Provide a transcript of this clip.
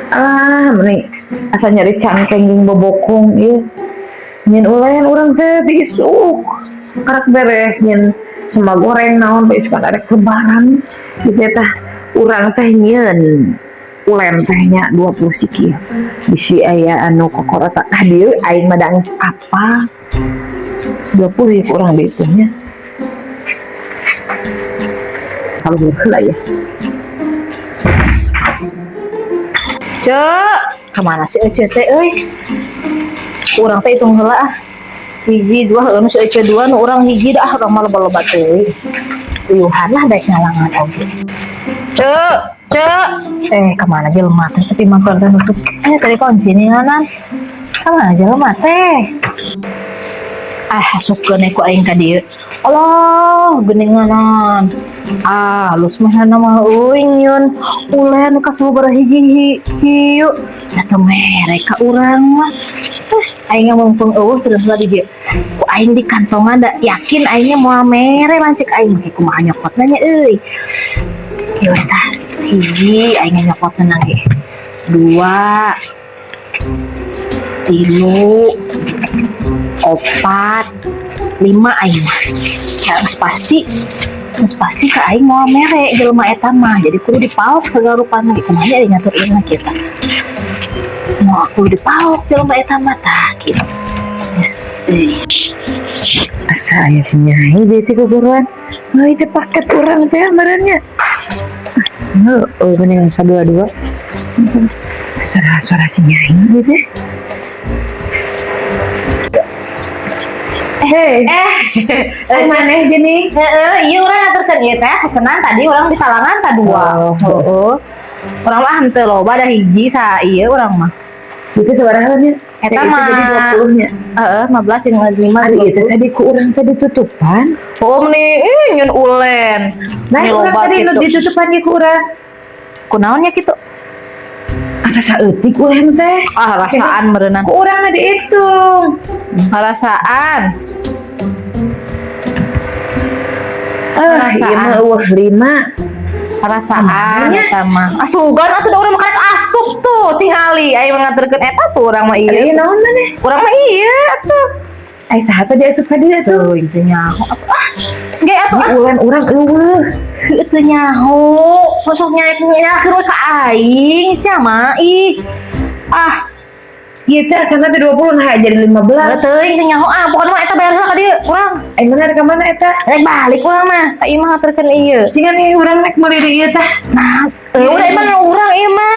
Ah, meni asa nyeri cangkeng jeung bobokong ieu. Nyieun ulen urang teh ti isuk. Karak beres nyieun sema goreng naon bae, isukan arek lebaran. Gitu tah, urang teh nyieun ulen teh nya 20 sikil. Bisi aya anu kokorota ka dieu, aing mah da geus apal. 20 ya ku urang diitungnya. Kalau heula ya. Cek, kemana sih Ece teh euy? Urang teh hitung heula ah. Hiji, dua, heuh nu si Ece dua, nu urang hiji dah, urang mah loba-loba teuing. Uyuhan lah daek ngalangan oge. Cek, cek. Eh, kemana jelema teh? Tapi mah teh nutup. Eh, tadi kunci ninganan. Kemana jelema teh? Ah, asupkeun ku aing ka dieu. Allah, geuninganan. Ah, halus mah mah euy nyieun ulen ka sababaraha hiji hiu. Da teu mere ka urang mah. Eh, aing mumpung euweuh terus lah di dieu. Ku aing di kantongan da yakin aingnya moal mere lanceuk aing make kumaha nyokotna nya euy. Ieu tah hiji aing nyokotna ge. Dua, tilu, opat, lima aing mah. Ya, geus pasti ka aing moal mere jelema eta mah. Jadi kudu dipaok segala rupana ge kumaha nya ngatur ieu kita. Mau kudu dipaok jelema eta mah tah gitu. Yes, euy. Asa aya si Nyai deui teh guguruan. Oh, itu paket urang teh meureun nya. Heuh, geuning sadua-dua. Suara-suara si Nyai ieu teh. Hei, Eh, maneh gini? Heeh, iya urang ngaturkeun ieu teh pesenan tadi urang di salangan ta dua. Oh. Heeh. Urang mah henteu loba da hiji sa ieu urang mah. Itu sabaraha nya? Eta Itu mah jadi 20 nya. Heeh, 15 jeung 5. Ari itu tadi ku urang tadi tutupan. Oh, meni ih nyieun ulen. Nah, Meni urang loba tadi nu gitu. ditutupan ge ku urang. Kunaon nya kitu? Asa saeutik ulen teh. Ah, rasaan meureunan. Ku urang mah dihitung. Rasaan. Ah, ieu Rasaan. mah euweuh 5. Rasaan Kumaha nya? Eta mah. Asugan atuh da urang mah karek asup tuh tingali aya menganterkeun eta tuh urang mah Ari ieu. ieu naon maneh? Urang mah ieu atuh. Ai saha tadi asup ka dieu tuh? Tuh itu nyaho atuh ah. Ge atuh ah. Ulen urang euweuh. Heueuh teu nyaho. Masuk nyaek nyakeun we ka aing sia mah ih. Ah, Ieu teh asalna teh 20 nah jadi 15. Teuing teu nyaho ah, pokona mah eta bayar heula ka dieu urang. Ai mana rek ka mana eta? Rek balik urang mah, ka imah ngaturkeun ieu. Cingan ieu urang rek meuli di ieu tah. Nah, udah emang urang ieu mah.